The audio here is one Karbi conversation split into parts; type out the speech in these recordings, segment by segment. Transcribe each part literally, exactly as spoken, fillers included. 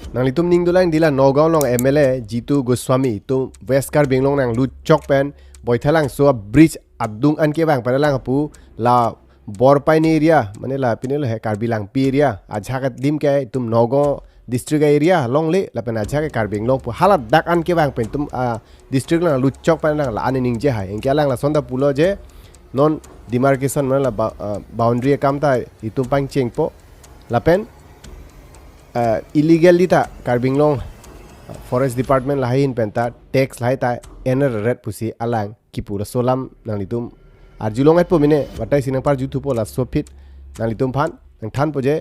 Nanglitum ning dolang dei la Nagaon along M L A Jitu Goswami itum West Karbi Anglong nanglut chok pen Baithalangso bridge adung an kevang pen alang pu la Borpani area, mane la pine lo he Karbi Langpi area, ajahak adim ke itum Nagaon district area longle lapen ajahak ke Karbi Anglong pu hala dak an kevang pen itum, ah, district along lut chok pen alang la-an ningje hai. Anke alang lason ta pulo je non demarcation mane la ba-, ah, boundary akam ta itum pangchengpo lapen, ah, illegally ta Karbi Anglong, ah, Forest Department lahai ahin pen ta tax lahai ta ener ret pusi alang kipu laso alam nanglitum arjulong-etpo mene, batai si nangparjuthupo laso aphi nanglitum aphan nangthanpo je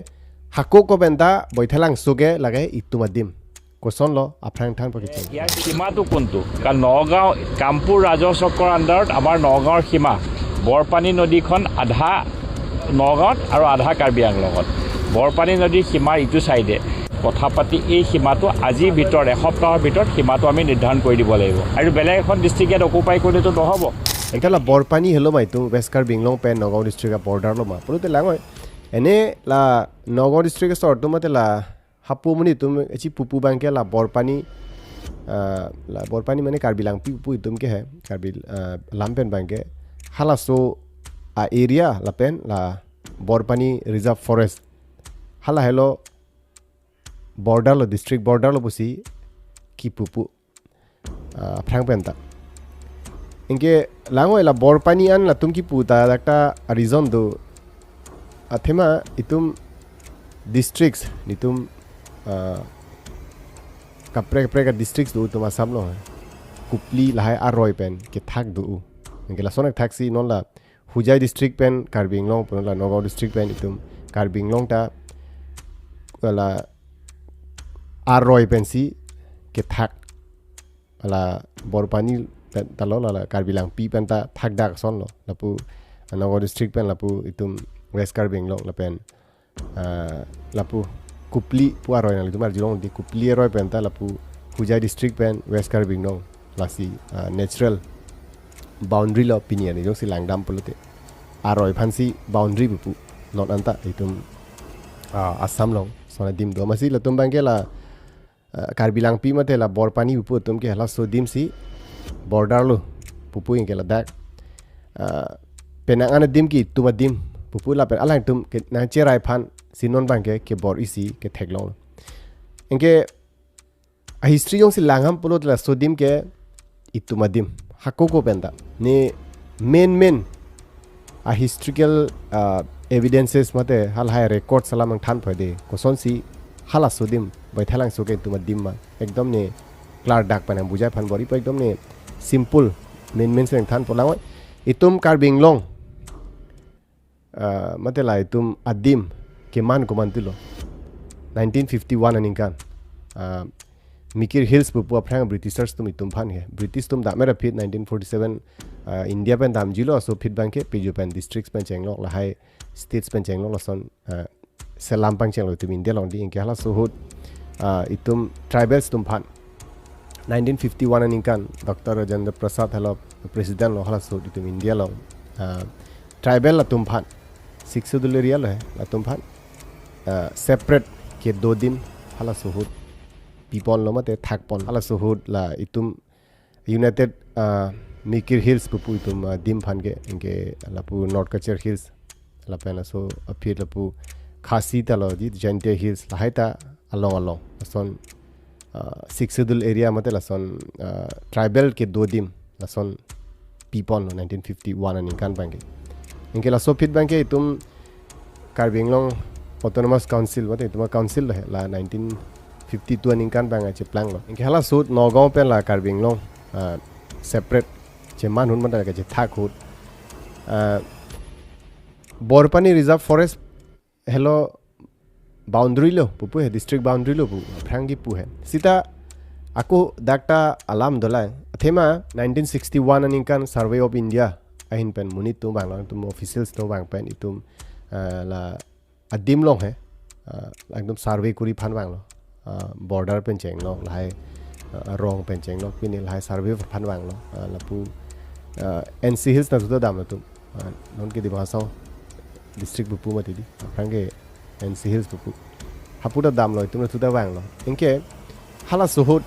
hako ko pen ta Baithalangso ke lake itum adim. Kosonlo aphrang thanpo kecheng. ইয়াৰ সীমাটো কোনটো? কাৰণ নগাঁও, কামপুৰ ৰাজহ চক্ৰৰ আণ্ডাৰত আমাৰ নগাঁৱৰ সীমা, বৰপানী নদীখন আধা নগাঁৱত আৰু আধা কাৰ্বি আংলঙত। বৰপানী নদীৰ সীমাৰ ইটো চাইডে কথা পাতি এই সীমাটো আজিৰ ভিতৰত, এসপ্তাহৰ ভিতৰত সীমাটো আমি নিৰ্ধাৰণ কৰি দিব লাগিব। আৰু বেলেগ এখন ডিষ্ট্ৰিক্ট ইয়াত অকুপাই কৰিলেতো নহ'ব। Anke la Borpani helo ma itum West Karbi Anglong pen Nagaon district a-border lo ma pulote langoi. Ene la Nagaon district asor atum mate la hapu amonit atum echi pupu abangke la Borpani, ah, la Borpani mane Karbi Langpi pupu itum ke he, Karbi, ah, lam pen abangke halaso a-area lapen la Borpani Reserve Forest hala helo border lo, district border lo pusi kipu pu, ah, aphrang pen ta. Anke langoi la Borpani an latum kipu ta dak ta a-reason do. Athema itum districts, itum, ah, kaprek kaprek a-districts do itum Assam along. Kupli lahai aroi pen kethak do. Anke lason kethak si non la Hojai district pen Karbi Anglong, punon la Nagaon district pen itum Karbi Anglong ta la aroi pensi kethak, la Borpani pen ta lo, la, la Karbi Langpi pen ta thakdak ason lo. Lapu Nagaon district pen lapu itum West Karbi Anglong lapen, ah, lapu Kupli pu aroi nanglitum arjulong dei, Kupli aroi pen ta lapu Hojai district pen West Karbi Anglong lasi, ah, natural boundary lo pini arni jongsi langdam pulote. Aroi aphansi boundary pupu non anta itum, ah, Assam along sona dim do. Amatsi latum abangke la, ah, Karbi Langpi mate la Borpani pupu atum ke halaso adim si border lo pupu anke ladak, ah, penang an adim ke itum adim pupu lapen alangtum ke nangcherai aphan si non abangke kebor-i si ketheklong. Anke a-history jongsi langham pulote laso adim ke itum adim. Hako ko pen ta. Ne main main a-historical, ah, evidences mate halahai records alam nangthanpo dei. Kosonsi halaso adim Baithalangso ke itum adim ma. Ekdom ne klardak pen nangbujai aphan bor-ipo, ekdom ne simple main main si nangthanpo langoi. Itum Karbi Anglong, ah, mate la itum adim keman komantu lo. Nineteen fifty-one aningkan, ah, Mikir Hills pupu aphrang Britishers atum itum aphan he. British atum dam-et aphi nineteen forty-seven, ah, India pen damjilo, laso aphi abangke piju pen districts pen chenglok, lahai states pen chenglok, lason, ah, selam pangchenglo itum India along dei. Anke halaso ahut, ah, itum tribals atum aphan nineteen fifty-one aningkan Doctor Rajendra Prasad helo president lo, halaso ahut itum India along, ah, tribal atum aphan, Sixth Schedule area lo he, latum aphan, ah, separate kedo adim halaso ahut piponlo mate thakpon. Halaso ahut la itum United, ah, Mikir Hills pupu itum, ah, adim aphan ke, anke lapu North Cachar Hills, lapen laso aphi lapu Khasi ta lo dei, Jaintia Hills, lahai ta along along lason, ah, Sixth Schedule area mate lason, ah, tribal kedo adim lason piponlo nineteen fifty-one aningkan abangke. Anke laso aphi abangke itum Karbi Anglong Autonomous Council, mate itum a-council lo he, la nineteen fifty-two aningkan abang cheplanglo. Anke halaso ahut Nagaon pen la Karbi Anglong, ah, separate cheman ahut mate kachethak ahut, ah, Borpani Reserve Forest helo boundary lo pupu he, district boundary lo pu aphrang kipu he. Seta ako dak ta alam dolang. Athema nineteen sixty-one aningkan Survey of India ahin pen monit atum vanglo, itum officials atum vang pen itum, ah, la adim along he, ah, ekdom survey kori aphan vanglo. Ah, border pen chenglok, lahai, ah, rong pen chenglok, pine lahai survey aphan vanglo. Ah, lapu, ah, N C Hills nangthu damlo itum. Ah, non ke Dima Hasao district pupu mati dei. Aphrang ke N C Hills pupu. Hapu ta damlo, itum ta thu ta vanglo. Anke halaso ahut,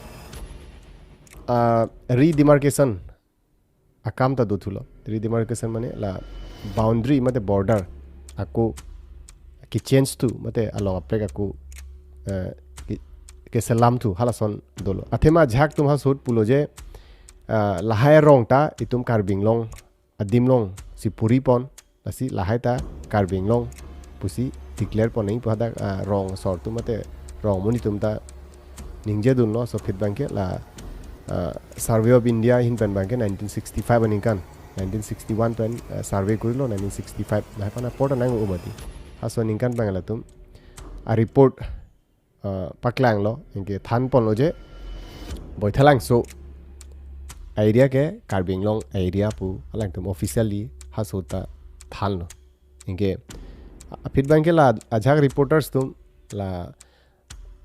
ah, redemarcation akam ta dothulo. Redemarcation mane la boundary mate border ako kechange thu mate along aprek ako, eh, ke, keselam thu halason dolo. Athema ajahak atum halaso ahut pulo je, ah, lahai arong ta itum Karbi Anglong adim alongsi puri pon, lasi lahai ta Karbi Anglong pusi declare pon nangji pu hadak, ah, rong asor atum mate rong amonit atum ta ningje dunlo. Laso aphi abangke la, ah, Survey of India ahin pen abangke nineteen sixty-five aningkan, nineteen sixty-one pen, ah, survey kurilo, nineteen sixty-five lahai aphan apor ta nang-o mati. Halaso aningkan abang latum a-report, ah, paklanglo, anke than ponlo je Baithalangso area ke Karbi Anglong area pu alangtum officially halaso ahut ta thanlo. Anke aphi abangke la ajahak reporters atum la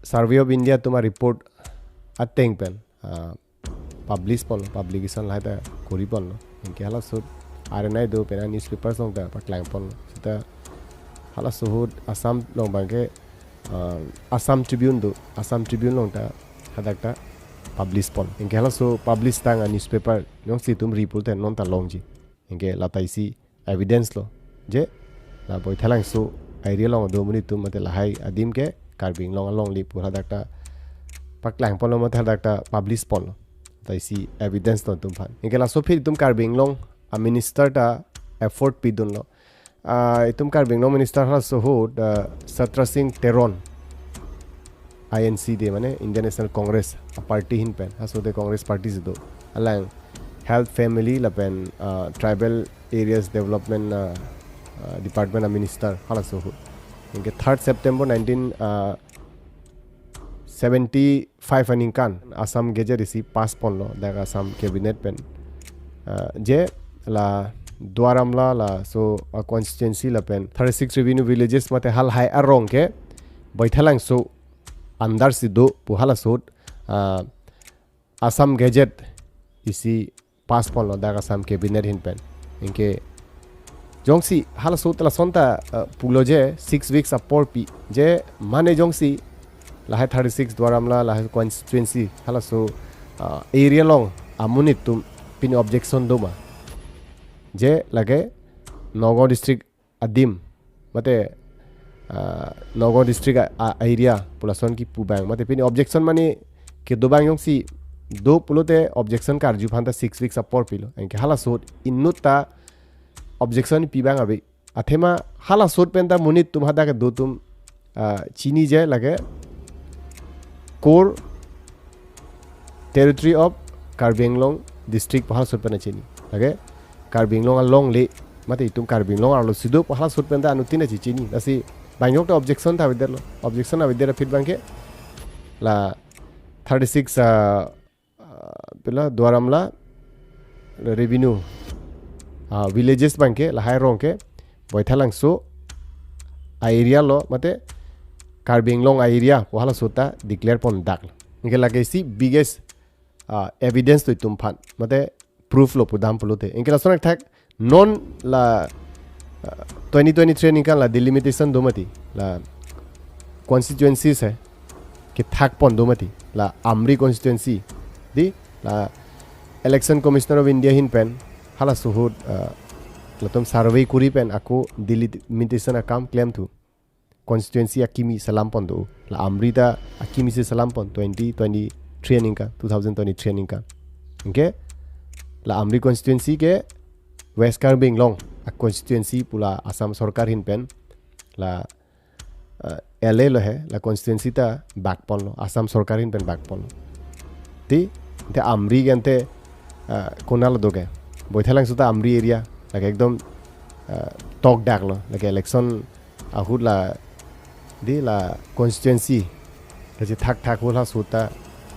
Survey of India atum a-report ateng pen, ah, publish ponlo, publication lahai ta kuri ponlo. Anke halaso ahut R N I do pen a-newspapers along ta paklang ponlo. Seta halaso ahut Assam along abangke, ah, Assam Tribune do, Assam Tribune along ta hadak ta publish pon. Anke halaso publish tang a-newspaper jongsi itum ri pulote non ta longji. Anke lata isi evidence lo je la Baithalangso area along do amonit atum mate lahai adim ke Karbi Anglong alongle pu hadak ta paklang ponlo mate hadak ta publish ponlo. Lata isi evidence lo itum aphan. Anke laso aphi itum Karbi Anglong a-minister ta effort pidunlo. Ah, itum Karbi Anglong minister halaso ahut, ah, Chatra Singh Teron, I N C de mane Indian National Congress a-party ahin pen, halaso de Congress party si do. Alang Health, Family lapen, ah, Tribal Areas Development, ah, ah, Department a-minister halaso ahut. Anke third September nineteen, ah, seventy-five aningkan Assam Gazette isi pass ponlo dak Assam cabinet pen. Ah, je la Duar Amla laso a-constituency lapen thirty-six revenue villages mate halahai arong ke Baithalangso under si do pu halaso ahut, ah, Assam Gazette isi pass ponlo dak Assam cabinet ahin pen. Anke jongsi halaso ahut lason ta, eh, pulo je six weeks apor pi je mane jongsi lahai thirty-six Duar Amla lahai constituency halaso, ah, area along amonit atum pini objection do ma, je lake Nagaon district adim mate, ah, Nagaon district a, a area pu lason kipu abang mate pini objection mane kedo abang jongsi do pulote objection karju aphan ta six weeks apor pilo. Anke halaso ahut inut ta objection pi abang ave. Athema halaso ahut pen ta monit atum hadak kedo atum, ah, chini je lake Core Territory of Karbi Anglong District pu halaso ahut pen chini. Lake Karbi Anglong alongle mate itum Karbi Anglong arlo si do pu halaso ahut pen ta anuttin ta chini. Lasi banghini ta objection ta avedetlo. Objection avedet aphi abangke la thirty-six, ah, ah, pila Duar Amla revenue, ah, villages abangke lahai arong ke Baithalangso a area lo mate Karbi Anglong a area pu halaso ahut ta declare pon dak. Anke lake isi biggest, ah, evidence do itum aphan mate proof lo pudam pulote. Anke lason athak non la, ah, twenty twenty-three aningkan la delimitation do mati, la constituencies hai kethak pon do mati, la Amri constituency, di la Election Commissioner of India ahin pen halaso ahut, ah, latum survey kuri pen ako delimitation akam klemthu constituency akimi selam pon do. La Amri ta akimi si selam pon twenty twenty-three aningkan, two thousand twenty-three aningkan. Anke la Amri constituency ke West Karbi Anglong a-constituency pu la Assam sorkar ahin pen la, eh, L A lo he, la constituency ta bak ponlo, Assam sorkar ahin pen bak ponlo. Ti, te Amri ke ante, eh, konat lo do ke. Baithalangso ta Amri area, lake ekdom, eh, tokdak lo, lake election ahut la, di la constituency kachethak thak ahut halaso ahut ta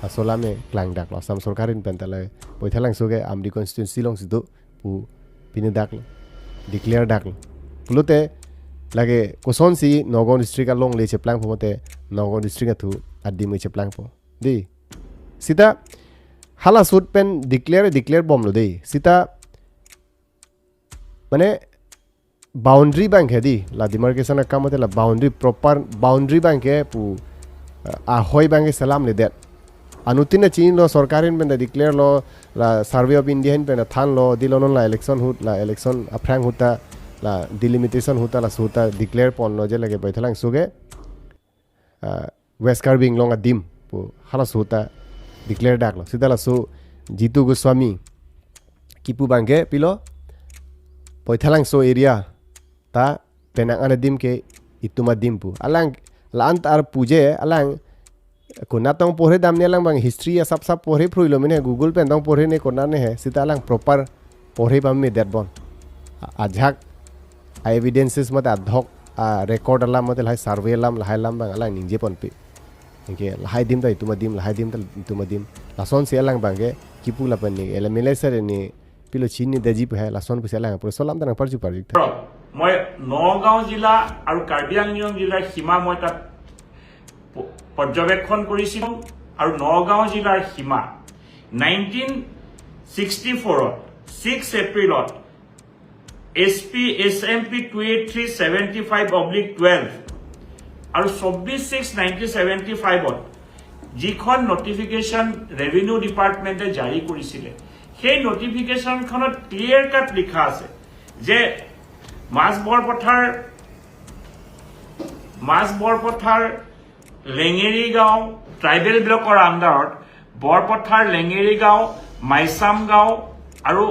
laso alam ke klangdak lo. Assam sorkar ahin pen ta la Baithalangso ke Amri constituency along si do pu pini dak lo, declare dak lo. Pulote lake kosonsi Nagaon district alongle cheplangpo mate Nagaon district athu adim cheplangpo, di. Seta halaso ahut pen declare, declare bomlo, di. Seta mane boundary abangke di, la demarcation akam mate la boundary, proper boundary abangke pu, eh, ahoi abangke selamledet. Anuttin ta chinilo, sorkar ahin pen ta declare lo, la Survey of India ahin pen ta thanlo, dilo non la election ahut, la election aphrang ahut ta, la delimitation ahut ta, laso ahut ta declare ponlo je lake Baithalangso ke, ah, West Karbi Anglong adim pu halaso ahut ta declare daklo. Seta laso Jitu Goswami kipu abangke pilo, Baithalangso area ta penang an adim ke itum adim pu. Alang la-an ta arpu je, alang konat tong porhe damne, alang abang history asap sap porhe phruilo mene, Google pen tong porhe ne konat ne he, seta alang proper porhe pame det bon. A-, ajak a evidences mate adhok a record alam mate lahai survey alam, lahai alam abang alang ningje ponpe. Anke lahai adim ta itum adim, lahai adim ta itum adim. Lasonsi alang abangke kipu lapen ne, ele mele sere ne pilo chinidetji pu he, lason pusi alang pura solam ta nangparju parju tha. মই নগাঁও জিলা আৰু কাৰ্বি আংলং জিলাৰ সীমা মই তাত প- পৰ্যবেক্ষণ কৰিছিলোঁ আৰু নগাঁও জিলাৰ সীমা নাইনটিন ছিক্সটি ফ'ৰত ছিক্স এপ্ৰিলত S P S M P two eight three seventy five oblique twelve আৰু চৌব্বিছ ছিক্স নাইনটিন ছেভেণ্টি ফাইভত যিখন নটিফিকেশ্যন ৰেভিনিউ ডিপাৰ্টমেণ্টে জাৰি কৰিছিলে, সেই নটিফিকেশ্যনখনত ক্লিয়াৰ কাট লিখা আছে যে মাছ বৰপথাৰ মাছ বৰপথাৰ লেঙেৰিগাঁও ট্ৰাইবেল ব্লকৰ আণ্ডাৰত বৰপথাৰ, লেঙেৰিগাঁও, মাইচাম গাঁও আৰু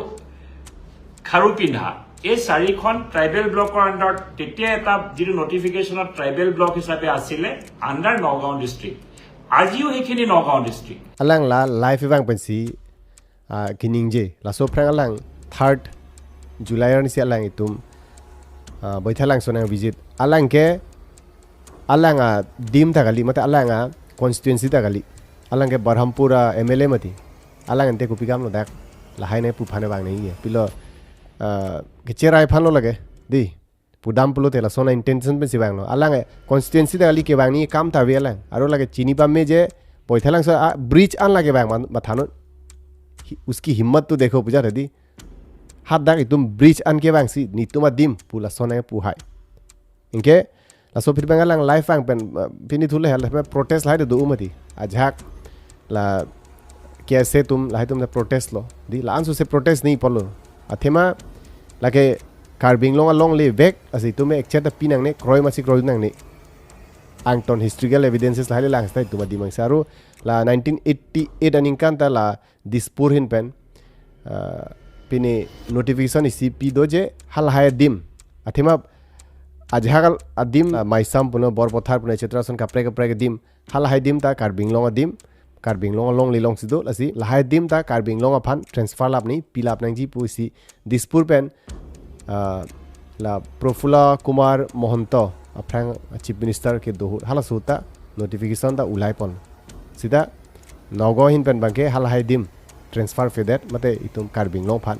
খাৰুপিন্ধা, এই চাৰিখন ট্ৰাইবেল ব্লকৰ আণ্ডাৰত তেতিয়া এটা যিটো নটিফিকেশ্যনত ট্ৰাইবেল ব্লক হিচাপে আছিলে আণ্ডাৰ নগাঁও ডিষ্ট্ৰিক্ট, আজিও সেইখিনি Nagaon district. Alang la live abang pensi, ah, kiningje. Laso aphrang alang third July arnisi alang itum, ah, Baithalangso nang visit. Alang ke, alang adim ta kali, mate alang a constituency ta kali. Alang ke Barhampur a M L A mati. Alang ante kopi kam lo dak. Lahai ne pu aphan vang nangji. Pilo, ah, kecherai aphan lo lake. Di. Pudam pulote lason a intention pensi vanglo. Alang a constituency ta kali kevang nangji akam ta ave alang. Aro lake chini pame je Baithalangso a bridge an lake vang man-, mathanon. Hi-, uski himmat to dekho puja tadi. Hadak itum bridge an kevangsi netum adim pu lason a pu hai. Anke laso aphi abang alang live vang pen, uh, pini thule hal protest lahai do umati. Ajak la K S A atum lahai atum ta protest lo. Di la-an suse protest nangji apotlo. Athema lake Karbi Anglong alongle vek asi itum ekchet ta pi nangne, kroi masi kroi nangne. Angton historical evidences lahai le lang seta itum adim angsa aro la nineteen eighty-eight aningkan ta la Dispur ahin pen, ah, pini notification isi pi do je halahai adim. Athema ajahak adim, ah, Maisam puno, Borpothar puno, et cetera ason kaprek kaprek adim. Halahai adim ta Karbi Anglong adim, Karbi Anglong alongle alongsi do, lasi lahai adim ta Karbi Anglong aphan transfer lap nangji, pi lap nangji pusi Dispur pen, ah, la Prafula Kumar Mahanta aphrang Chief Minister kedo ahut halaso ahut ta notification ta ulai pon. Seta Nagaon ahin pen abangke halahai adim transfer pedet mate itum Karbi Anglong aphan,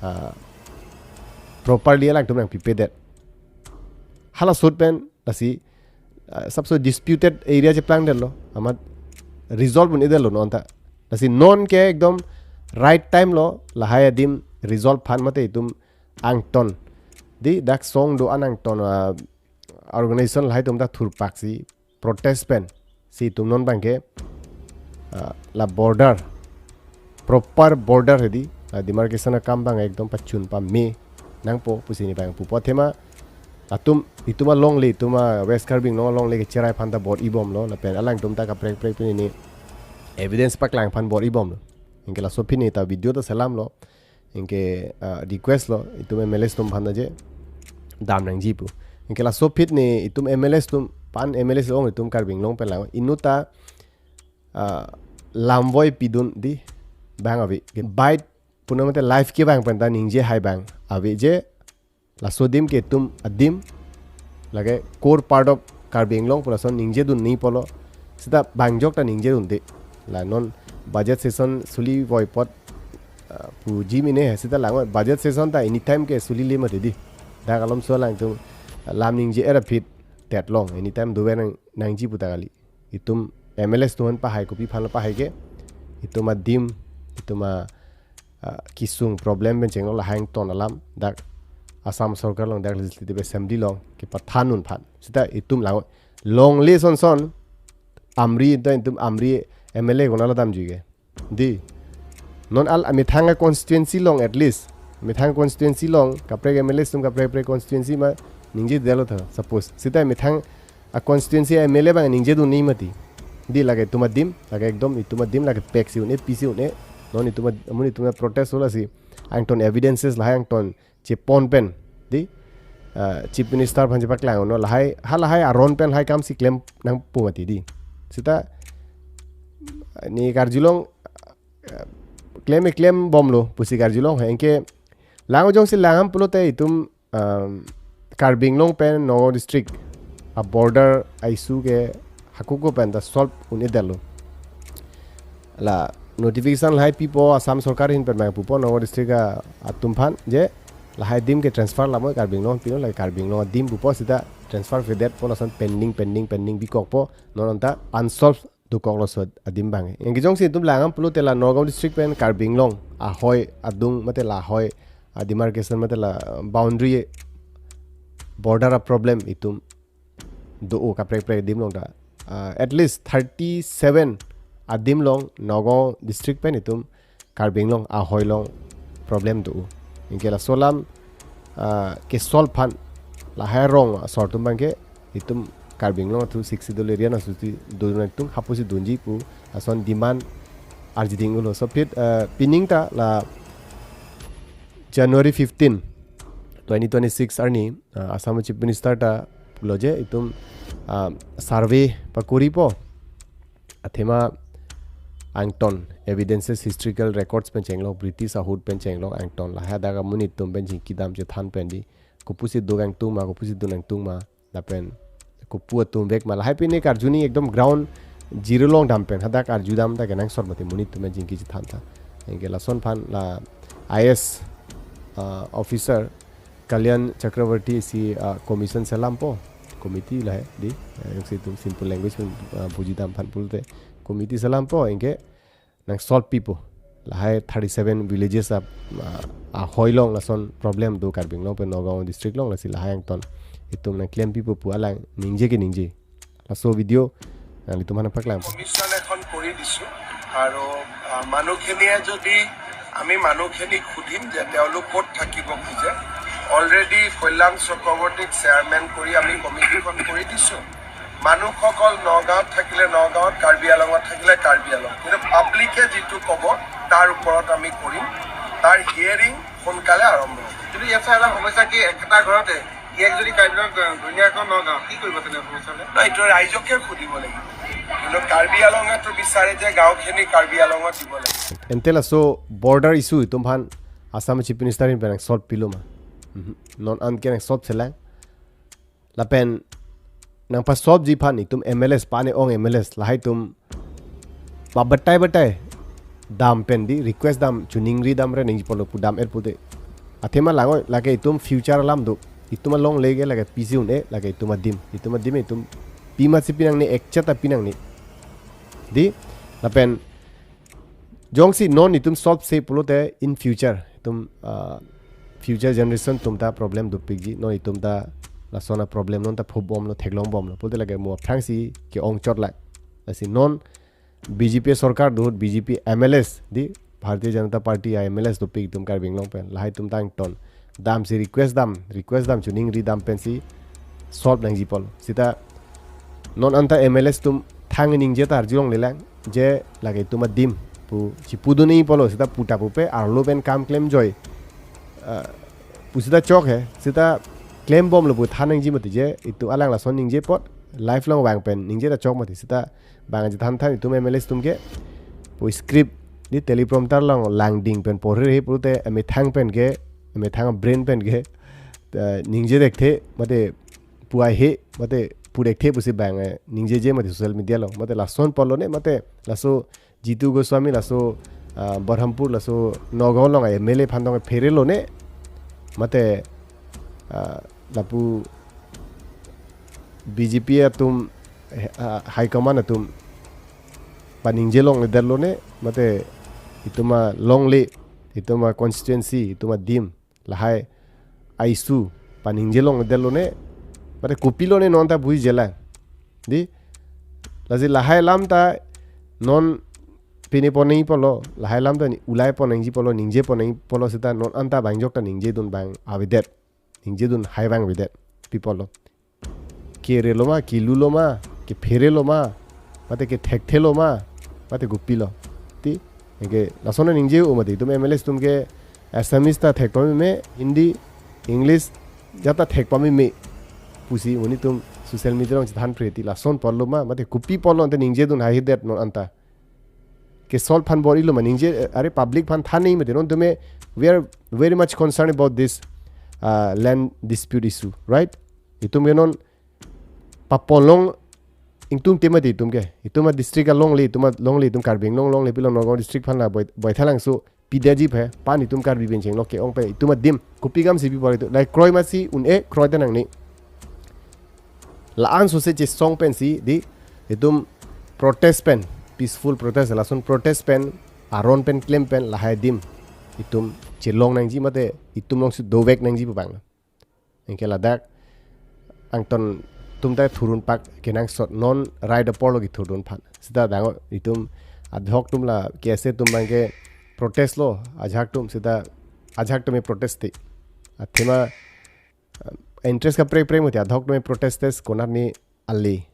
ah, properly alangtum nangpipedet. Halaso ahut pen lasi, ah, sabse disputed area cheplang detlo, amat resolve un-edetlo non ta. Lasi non ke ekdom right time lo lahai adim resolve aphan mate itum angton. Di dak song do-an angton, ah, organization lahai atum ta thurpaksi protest pensi itum non abangke, ah, la border, proper border hedi, la demarcation akam abang ekdom pachun pame nangpo pusi ne abang pupo athema atum itum alongle, itum a West Karbi Anglong alongle kecherai aphan ta bor-ibomlo, lapen alangtum ta kaprek kaprek pini ne evidence paklang aphan bor-ibomlo. Anke laso aphi ne ta video ta selamlo. Anke, ah, request lo itum M L As atum aphan ta je dam nangji pu. Anke laso aphi ne itum M L As atum, pan M L As along itum Karbi Anglong pen lang inut ta, ah, lamvoi pidun di abang ave. Ke bait puno mate live kevang pen ta ningje hai abang ave je laso adim ke itum adim, lake core part of Karbi Anglong pu lason ningje dun nangji apotlo. Seta bang ajok ta ningje dunde. La non budget session suli voi apot, ah, puji mene he, seta lang budget session ta anytime ke sulile mati di. Dak alomso alangtum lam ningje-er aphi tet long anytime dover nang, nangji pu ta kali. Itum M L As atum aphan pahai, kopi aphan lo pahai ke, itum adim, itum a, ah, kesung problem pen chenglo, lahai angton alam dak Assam Sorkar along, dak Legislative Assembly along kepathan un aphan. Seta itum lang longle son son Amri, itum, itum Amri M L A konat lo damjui ke. Dei. Non al amethang a-constituency along at least. Methang constituency along kaprek M L A atum kaprek kaprek constituency ma ningjedetlo tha, suppose. Seta methang a-constituency M L A abang ningjedun-e mati. Dei, lake itum adim, lake ekdom itum adim, lake pek si un-e, pisi un-e. Non itum ad-, amun itum protest ho lasi. Angton evidences lahai angton chepon pen. Dei. Ah, Chief Minister aphan chepaklang non lahai, halahai aron pen lahai kam si klem nangpo mati dei. Seta ne karjulong, ah, klem e klembomlo pusi karjulong he, anke lang jongsi lang-am pulote itum, um, Karbi Anglong pen Nagaon district a-border a-issue ke hako-ko pen ta solve un-edetlo. La notification lahai pipo Assam Sorkar ahin pen abang pupo Nagaon district a-, atum aphan je lahai adim ke transfer lamoi Karbi Anglong pilo, la Karbi Anglong adim pupo, seta transfer-vedetpo, lason pending, pending, pending bikokpo, non anta unsolved dokoklo laso adim abang. Anke jongsi itum lang-am pulote la Nagaon district pen Karbi Anglong ahoi adung mate la ahoi a-demarcation mate la boundary border a-problem itum do-o kaprek kaprek adim along ta. Ah, at least thirty-seven adim along Nagaon district pen itum Karbi Anglong ahoi along problem do-o. Anke laso alam, ah, ke-solve aphan lahai arong asor atum abang ke itum Karbi Anglong athu Sixth Schedule area nangsuti dun nangtung, hapusi dunji pu ason demand arji ding-ulo. So aphi, ah, pining ta la January fifteen, twenty twenty-six arni, ah, Assam Chief Minister ta pulo je itum, ah, survey pakoripo. Athema angton evidences, historical records pen chenglok, British ahut pen chenglok angton, lahai hadak amonit atum pen chingkidam chethan pen dei. Kopusi do nangtung ma, kopusi do nangtung ma, lapen kopu atum vek ma, lahai pen ne karju ni ekdom ground zero along dam pen hadak arjudam ta kenangsot mati monit atum pen chingki chethan ta. Anke lason aphan la I A S, ah, officer Kalyan Chakravarti si, ah, commission selampo, committee lahai dei, eh, jongsi itum simple language pen, ah, bujidam aphan pulote committee selampo, anke nang-solve pipo. Lahai thirty-seven villages a, ah, ahoi along lason problem do Karbi Anglong pen Nagaon district along, lasi lahai angton itum nangklem pipo pu alang ningje ke ningje. Laso video nanglitum aphan paklang. Commission এখন কৰি দিছোঁ আৰু, আহ, মানুহখিনিয়ে যদি, আমি মানুহখিনিক সুধিম যে তেওঁলোক ক'ত থাকিব খোজে। অলৰেডি কল্যাণ চক্ৰৱৰ্তীক চেয়াৰমেন কৰি আমি কমিটিখন কৰি দিছোঁ। মানুহসকল নগাঁৱত থাকিলে নগাঁৱত, কাৰ্বি আংলঙত থাকিলে কাৰ্বি আংলং। কিন্তু পাব্লিকে যিটো ক'ব, তাৰ ওপৰত আমি কৰিম। তাৰ হিয়াৰিং সোনকালে আৰম্ভ হ'ব। কিন্তু ইয়াত ছাৰ, এটা সমস্যা কি, একেটা ঘৰতে গিৰিয়েক যদি কাৰ্বি আংলং, ঘৈণীয়েক আকৌ নগাঁও, কি কৰিব তেনে সমস্যা হ'লে? নহয়, এইটো ৰাইজকে সুধিব লাগিব। কিন্তু কাৰ্বি আংলঙেতো বিচাৰে যে গাঁওখিনি কাৰ্বি আংলঙত দিব লাগে। Ante laso border issue itum aphan Assam Chief Minister ahin pen nang-solve pilo ma? Mhm. Non an ke nang-solve selang. Lapen nangpa-solve ji aphan itum M L As, pane ong M L As lahai atum ba batai batai dam pen dei, request dam, choningri dam, re ningje polo pu dam-et pute. Athema langoi, lake itum future alam do. Itum alongle ke lake pisi un-e, lake itum adim. Itum adim itum pima si pinangne, ekchet ta pinangne. Dei, lapen jongsi non itum solve se pulote in future itum, ah, future generation atum ta problem dopikji, non itum ta lason a-problem non ta phobomlo, theklongbomlo. Pulote lake mo aphrangsi ke-ongchot lang. Lasi non B J P sorkar do ahut B J P M L As dei, Bharatiya Janata Party a-M L As dopik itum Karbi Anglong pen, lahai atum ta angton damsi request dam, request dam, choningri dam pensi solve nangji polo. Seta non anta M L As atum thang ningje ta arjulonglelang je lake itum adim pu chipudun-e polo, seta puta pupe arlo pen kam klemjoi, ah, pu seta chok he, seta klembomlo pu than nangji mati je, itum alang lason ningje apot live along vang pen ningje ta chok mati, seta bang chethan than itum M L As atum ke pu script dei, teleprompter along langding pen porhe he pulote emethang pen ke, emethang brain pen ke, eh, ningje thekthe mate pu ai he mate pu thekthe pusi bang, eh, ningjeje mati social media along, mate lason polo ne, mate laso Jitu Goswami laso, ah, Barhampur laso Nagaon along M L A aphan tong pherelo ne, mate, ah, lapu B J P atum, eh, ah, high command atum paningje longledetlo ne, mate itum alongle, itum a-constituency, itum adim lahai a-issue paningje longledetlo ne, mate kopilo ne non ta buji jela. Di, lasi lahai alam ta non pine pon nangji apotlo, lahai alam ta ni ulai pon nangji apotlo, ningje pon nangji apotlo seta non anta bang ajok ta ningjedun bang avedet. Ningjedun hai bang avedet. Pi apotlo. Kerelo ma, kelulo ma, kepherelo ma, mate kethekthelo ma, mate kopilo. Di, anke lason ningje-o mati, itum M L As atum ke Assamese ta thek pameme, Hindi, English, ajat ta thek pameme pusi monit atum social media along chethan phreti, lason apotlo ma, mate kopi apotlo ante ningjedun haihedet non anta. Ke solve aphan bor-ilo ma ningje, eh, are public aphan than nangji mati, non itum ke, we are very much concerned about this, uh, land dispute issue, right? Itum ke non papolong ingtungte mati itum ke. Itum adistrict alongle, itum alongle, itum Karbi Anglong alongle, pilo Nagaon district aphan la Boi-, Baithalangso pidetji aphi, pan itum Karbi pen chenglok ke-ong pen itum adim. Kopi kamsi pi apot itum. Lahai kroi masi un-e, kroi ta nangne. La-an sose chesong pensi di itum protest pen, peaceful protest, lason protest pen, aron pen klem pen, lahai adim itum chelong nangji mate itum alongsi dovek nangji pu abang. Anke ladak angton atum ta thurdun pak kenangsot non rai apor lo kethurdun aphan. Seta dang-o itum adhok atum la K S A atum abang ke protest lo, ajahak atum seta ajahak atum ke protest te. Athema, uh, interest kaprek prek mati, adhok atum ke protest tes konat ni ale.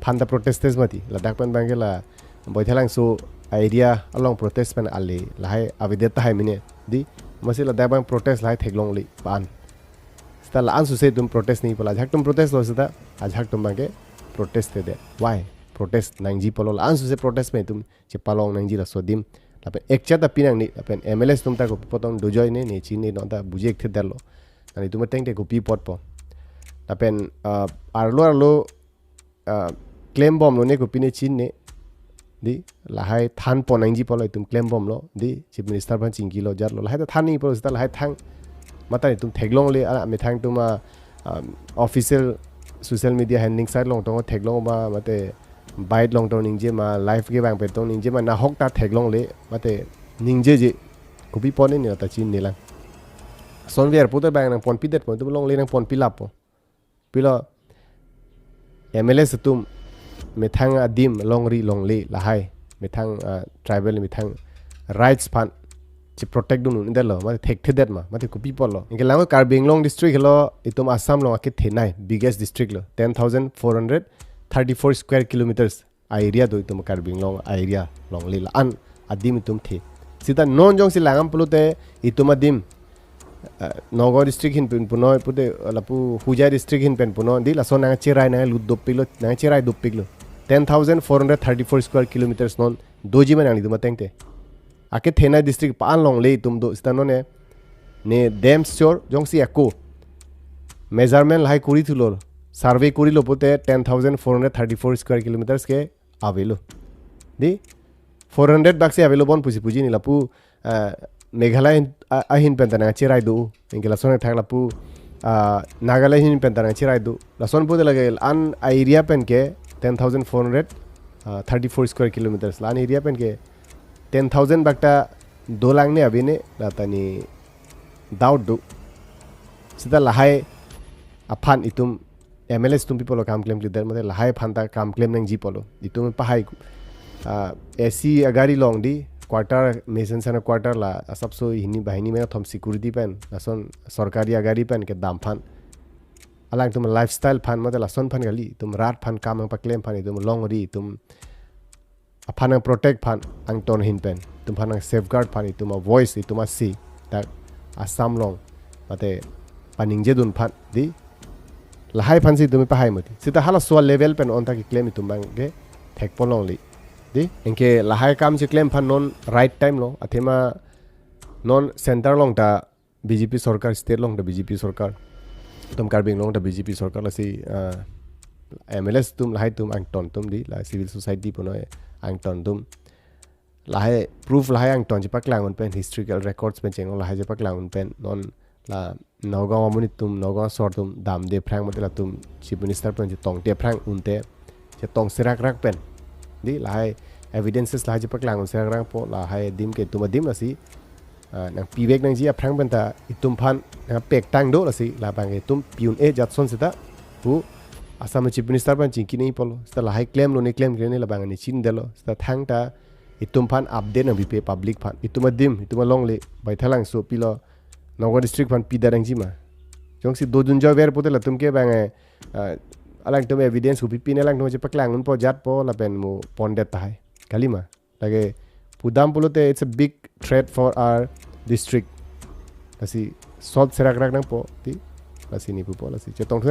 Aphan ta protest tes mati. Ladak pen abang ke la Baithalangso area along protest pen ale. Lahai avedet tahai mene. Di, masi ladak abang protest lahai theklongle pan. Seta la-an sose itum protest nangji apotlo, ajahak atum protest lo seta, ajahak atum abang ke protest tedet. Why? Protest nangji apotlo, la-an sose protest pen itum chepalong nangji laso adim. Lapen ekcha ta pi nangne, lapen M L As atum ta kopi apot tong dojoi ne, ne chinine non ta buji ekthe detlo. Nang itum ateng te kopi apotpo. Lapen, ah, arlo arlo, ah, klembomlo ne kopi ne chinine. Di, lahai than pon nangji apotlo itum klembomlo. Di, Chief Minister aphan chingkilo jatlo. Lahai ta than nangji apotlo seta lahai thang. Mate itum theklongle, ah, methang atum, ah, um, official social media handling site along tong theklong ma, mate bike along tong ningje ma, live kevang pen tong ningje ma, nahok ta theklongle, mate ningjeje. Kopi apot ne ne ta chinine lang. Sonver pu ta abang nangponpidetpo, itum longle nangponpilappo. Pilo M L As atum methang adim longri longle lahai, methang, ah, tribal methang rights aphan cheprotect dun un-edetlo, mate thekthedet ma, mate kopi apotlo. Anke lang Karbi Anglong district helo itum Assam along akethenei biggest district lo, ten thousand four hundred thirty-four square kilometers a-area do itum Karbi Anglong a-area longle, la-an adim itum the. Seta non jongsi langdam pulote itum adim, eh, Nagaon district ahin pen punoi pute lapu Hojai district ahin pen punoi, di lason nangcherai nanglut dopiklo, nangcherai dopiklo. Ten thousand four hundred thirty-four square kilometers non doji ma nanglitum ateng te. Akethenei district pa-an longle itum do, seta non ne, ne damn sure jongsi ako measurement lahai kori thulo, survey korilo pute ten thousand four hundred thirty-four square kilometers ke avelo. Di, four hundred bak si avelo bon pusi puji ne lapu, ah, Meghalaya ahin, ah, ahin pen ta nangcherai do. Anke lason thak lapu, ah, Nagaland ahin pen ta nangcherai do. Lason pute lake la-an area pen ke ten thousand four hundred, ah, thirty-four square kilometers. La-an area pen ke ten thousand bak ta dolang ne ave ne, la ta ne doubt do. Seta lahai aphan itum M L As atum pi apotlo kam klemkledet, mate lahai aphan ta kam klem nangji apotlo. Itum pahai, ah, A C agari along di quarter, mesen sana quarter la asapso hini banghini mena thom security pen, lason sorkari agari pen kedam aphan. Alangtum lifestyle aphan, mate lason aphan kali, itum rat aphan kam nangpaklem aphan, itum longri, itum aphan nangprotect aphan angton ahin pen, itum aphan nangsafeguard aphan, itum avoice, itum asi, dak Assam along mate paningjedun aphan di, lahai aphansi itum pahai mati. Seta halaso a-level pen non ta keklem itum abang ke thekpon longle. Di, anke lahai kam cheklem aphan non right time lo, athema non center along ta B J P sorkar, state along ta B J P sorkar, itum Karbi Anglong ta B J P sorkar, lasi, ah, M L As atum lahai atum angton atum di, la civil society punoi angton atum. Lahai proof lahai angton chepaklang un pen, historical records pen chenglo lahai chepaklang un pen, non la Nagaon amonit atum, Nagaon asor atum damde aphrang mate latum Chief Minister pen chetongte aphrang unte chetong serak rak pen. Di lahai evidences lahai chepaklang un serak rak po, lahai adim ke itum adim lasi ah, nangpivek nangji aphrang pen ta itum aphan nangpek tang do, lasi labang itum pi un-e jatson seta pu Assam Chief Minister aphan chingki nangji pulo. Seta lahai klemlo ne klemkle ne labang ne chinidetlo. Seta thangta itum aphan update nangpipe public aphan. Itum adim, itum alongle, Baithalangso pilo, Nagaon district aphan pidet nangji ma. Jongsi dodun jover pute latum ke bang, eh, ah, alangtum evidence kopi pine alangtum chepaklang unpo jatpo lapen mo pondet tahai. Kalima. Lake pudam pulote it's a big threat for our district. Lasi solve serak rak nangpo ti. Lasi ne pupo, lasi chetong